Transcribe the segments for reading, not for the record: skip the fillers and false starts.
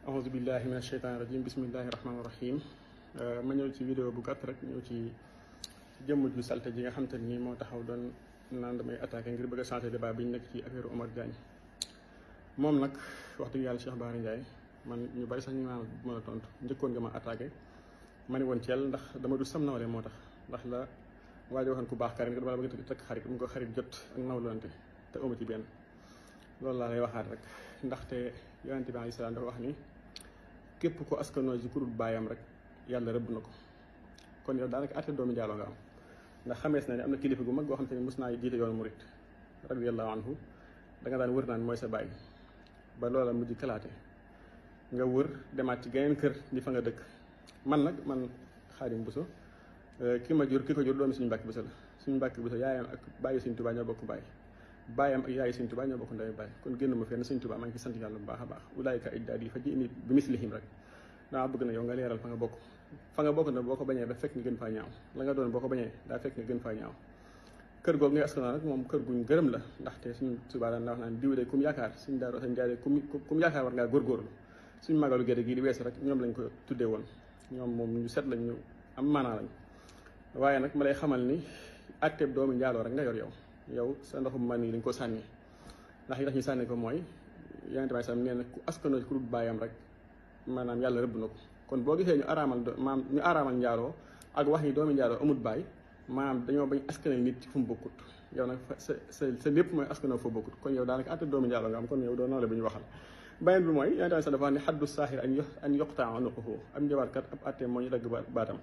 auzu billahi min asheytaani rajim bismillahi rahmaani rahim ma ñëw ci vidéo bu gàtt rek ñëw ci jëmm ju salte ji nga xam te ni moo taxaw doon naan damay attaqué ngir bëgg a changé débat bi ñu nekk ci affaire Omar Diagne. moom nag wax dëgg yàlla Cheikh Bara Ndiaye man ñu bari sax ñu naan bu ma la tontu njëkkoon nga ma attaqué ma ne woon Thiel ndax dama du sam nawle moo tax ndax la waaye waxoon ku baax karim dama la bëgg a takk xarit mu ko xarit jot ak nawlante te amu ci benn loolu laa lay waxaat rek ndaxte yonente bi alayhi salaam dafa wax ni képp ko askanoo ci kurut baayam rek yàlla rëbb na ko. kon yow daanaka àtte doomi njaaloo nga am ndax xamees na ne am na kilifa gu mag goo xam te ne mos naa jiite yoonu murit radiyallahu anhu da nga daan wër naan mooy sa baay ba loola mujj kalaate nga wër demaat ci geneen kër di fa nga dëkk. man Xaadim Buso ki ma jur ki ko jur doomi suñu Mbàkke Buso la suñu Mbàkke Buso yaayam ak bàyyi Sëñ Tuubaa ñoo bokk baay baayam ak yaayi Sëñ Tuubaa ñoo bokk ndey baay kon génn ma fenn Sëñ Tuubaa maa ngi ci sant yàlla bu baax a baax ulaayika ajdaadi fa ji'ni bi mislihim rek dama bëgg na yow nga leeral fa nga bokk na boo ko bañee da fekk nga gën faa ñaaw la nga doon boo ko bañee daa fekk nga gën faa ñaaw kër googu ngay askanoo nag moom kër guñ gërëm la ndaxte suñu Tuubaa daan wax naan diw de kum yaakaar suñu daaroo sañ jaay de kum yaakaar war ngaa góorgóorlu suñu magalu gerte gii di weesu rek ñoom lañ ko tuddee woon ñoom moom ñu set lañ ñu am maanaa lañ waaye nag ma lay xamal ni àtteeb doomu njaaloo rek nga yor yow sa ndoxum man yi dañ ko sànni ndax yi tax ñu sànni ko mooy yonente bi sam nee na ku askanoo ku dul baayam rek maanaam yàlla rëbb na ko kon boo gisee ñu araamal njaaloo ak wax ni doomi njaaloo amut baay maanaam dañoo bañ askanal nit ci fu mu bokkut yow nag sa lépp mooy askanoo fa bokkut kon yow daanaka àtte doomi njaaloo nga am kon yow doo nawle bu ñu waxal beneen bi mooy yonente bi sax dafa wax ne xaddu saaxir an yoqtaa unuquhu am njabarkat ab àtte moo ñu dagg baatam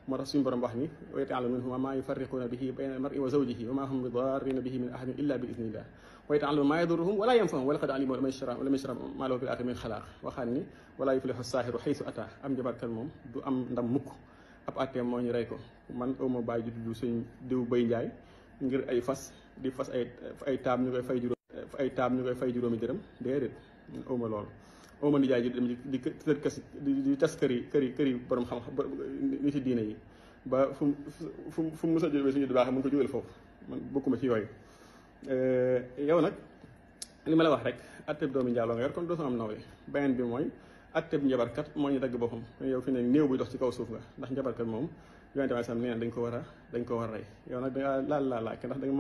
moo tax suñu borom wax ni wa yata'allamu minhuma maa yufarriquuna bihi bayna al-mar'i wa zawjihi wa maa hum bi daarriina bihi min ahadin illa bi idnillah wa yata'allamu maa yadurruhum wa laa yanfa'uhum wa laqad alimu liman yashra'a maa lahu fil aaxirati min xalaaq waxaat ni walaa yuflihu saaxiru xaysu ataa am njabarkat moom du am ndam mukk ab àtteem moo ñu rey ko man awma bàyyi ju tudd suñ diw Bay Njaay ngir ay fas di fas ay taab ñu koy fay juróomi dërëm déedéet awma loolu awma nijaay ji dem di tas këri borom xam-xam ni ci diine yi ba fu mu mos a jógee suñu du baax mun ko jógal foofu man bokkuma ci yooyu yow nag li ma la wax rek atteb doomi njaaloo nga yor kon doo am nawle beneen bi mooy atteb njabarkat moo ñu dagg boppam yow fi ne néew buy dox ci kaw suuf nga ndax njabarkat moom yonente bi sam nee na dañ ko war a rey yow nag dangaa laalaake ndax danga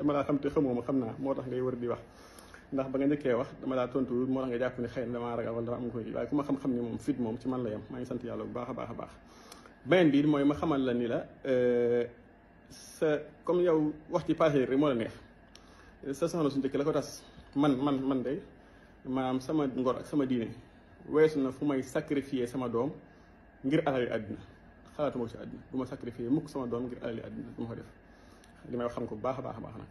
ma laa xam te xamoo ma xam naa moo tax ngay wër di wax ndax ba nga njëkkee wax dama laa tontu moo tax nga jàpp ne xëy na damaa ragal wala dama am ko waaye ku ma xam-xam ni moom fit moom ci man la yem maa ngi sant yàlla bu baax a baax beneen bi mooy ma xamal la ni la sa comme yow wax ci passé rek moo la neex sa soxna su njëkk la ko tas man de maanaam sama ngor ak sama diine weesu na fu may sacrifier sama doom ngir alali àddina xalaatuma ko ci àddina du ma sacrifier mukk sama doom ngir alali àddina du ma ko def li may wax xam ko bu baax a baax nag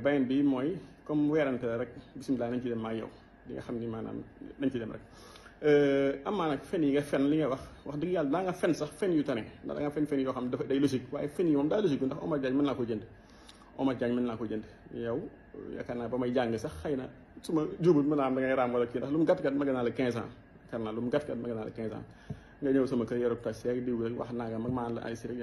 beneen bi mooy comme weerante la rek bisimilah nañ ci dem maa yow li nga xam ni maanaam nañ ci dem rek amaa nag fen yi nga fen li nga wax dëgg yàlla daa nga fen sax fen yu tane ndax da nga fen yoo xam ne dafa day logique waaye fen yi moom daa logique ndax Omar Diagne mën naa ko jënd yow yaakaar naa ba may jàng sax xëy na su ma jubul mën naa am da ngay raam wala kii ndax lu mu gàtt-gàtt ma gën naa la 15 ans yaakaar naa lu mu gàtt-gàtt ma gën naa la 15 ans nga ñëw sama kër yorub taxi ak diw wax naa nga mag maan la ay si rek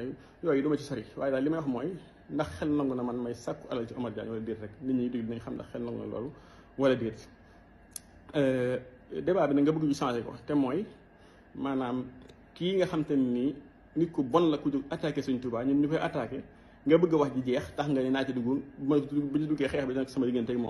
yooyu du ma ci sori waaye daal li may wax mooy ndax xel nangu na man may sàkku alal ci Omar Diagne wala déet rek nit ñi dégg dinañ xam ndax xel nangu na loolu wala déet débat bi nag nga bëgg ñu changé ko te mooy maanaam kii nga xam te nii nit ku bon la ku jóg attaqué Sëñ Tuubaa ñun ñu koy attaqué nga bëgg a wax ji jeex tax nga ne naa ci dugg bu ci duggee xeex bi dina sama diggante ak moom